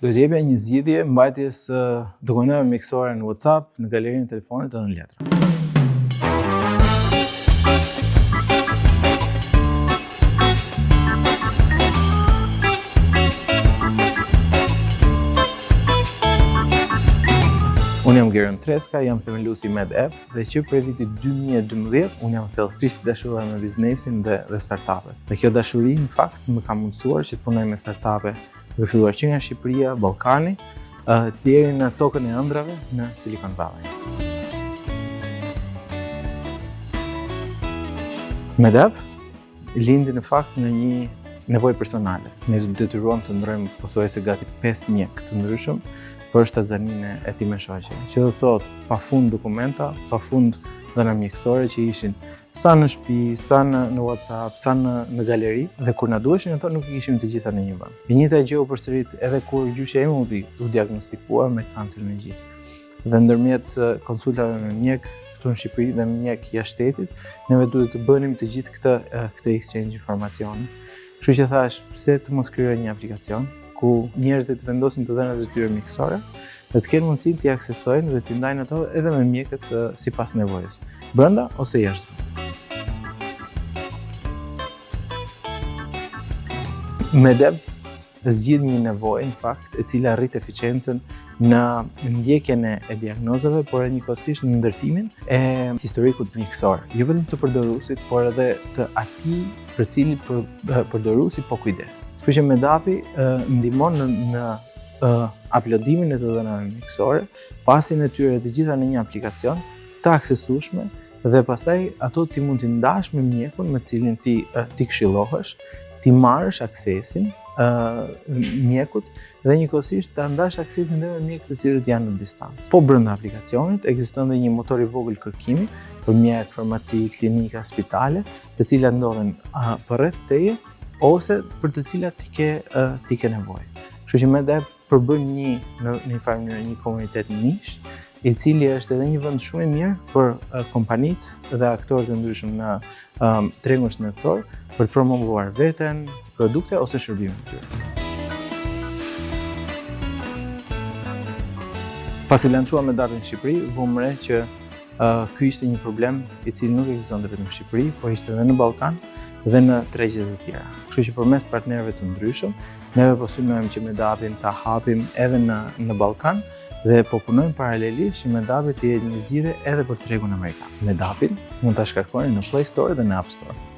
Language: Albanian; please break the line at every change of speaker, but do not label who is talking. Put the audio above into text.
Do të jepja një zgjidhje mbajtjes së dokumenteve mjekësore në WhatsApp, në galerinë e telefonit edhe në letra. Unë jam Geron Treska, jam themeluesi i MedApp dhe që prej vitit 2012 unë jam thellësisht i dashuruar me biznesin dhe dhe startupet. Dhe kjo dashuri në fakt më ka mundësuar që të punoj me startupe duke filluar që nga Shqipëria, Ballkani, deri në tokën e ëndrrave në Silicon Valley. MedApp lindi në fakt në një nevojë personale. Ne u detyruam të ndrojmë pothuajse gati 5 mjekë të ndryshëm për shtatzaninë e time shoqe. Që do thotë pa fund dokumenta, pa fund dhëna mjekësore që ishin sa në shtëpi, sa në në WhatsApp, sa në në galeri dhe kur na duheshin ato nuk i kishim të gjitha në një vend. E njëjta gjë u përsërit edhe kur gjyshja ime u, u diagnostikua me kancer në gji. Dhe ndërmjet konsultave me mjek këtu në Shqipëri dhe mjek jashtë shtetit, neve duhet të bënim të gjithë këtë këtë exchange informacioni. Kështu që thash, pse të mos krijoj një aplikacion ku njerëzit të vendosin të dhënat e tyre mjekësore dhe të kenë mundësinë t'i aksesojnë dhe t'i ndajnë ato edhe me mjekët sipas nevojës, brenda ose jashtë. MedApp zgjidh një nevojë në fakt e cila rrit eficiencën në ndjekjen e diagnozave, por edhe njëkohësisht në ndërtimin e historikut mjekësor, jo vetëm të përdoruesit, por edhe të atij për cilin për, përdoruesi po kujdeset. Kështu që MedAppi ndihmon në, në uploadimin e të dhënave mjekësore, pasjen e tyre të gjitha në një aplikacion të aksesueshme dhe pastaj ato ti mund t'i ndash me mjekun me cilin ti ti këshillohesh, t'i marrësh aksesin uh, mjekut dhe njëkohësisht ta ndash aksesin dhe me mjekë të cilët janë në distancë. Po brenda aplikacionit ekziston dhe një motor i vogël kërkimi për mjekë, farmaci, klinika, spitale, të cilat ndodhen uh, përreth teje ose për të cilat ti ke uh, ti ke nevojë. Kështu që MedApp përbën një në një farë mënyrë një komunitet niche, i cili është edhe një vend shumë i mirë për uh, kompanitë dhe aktorët e ndryshëm në um, tregun shëndetësor për të promovuar veten, produkte ose shërbimet e tyre. Pasi lançuam MedApp në Shqipëri, vumë re që uh, ky ishte një problem i cili nuk ekzistonte vetëm në Shqipëri, por ishte edhe në Ballkan dhe në tregjet e tjera. Kështu që përmes partnerëve të ndryshëm, Neve po synojmë që MedAppin ta hapim edhe në, në Ballkan dhe po punojmë paralelisht që MedAppi të jetë një zgjidhje edhe për tregun amerikan. MedAppin mund ta shkarkoni në Play Store dhe në App Store.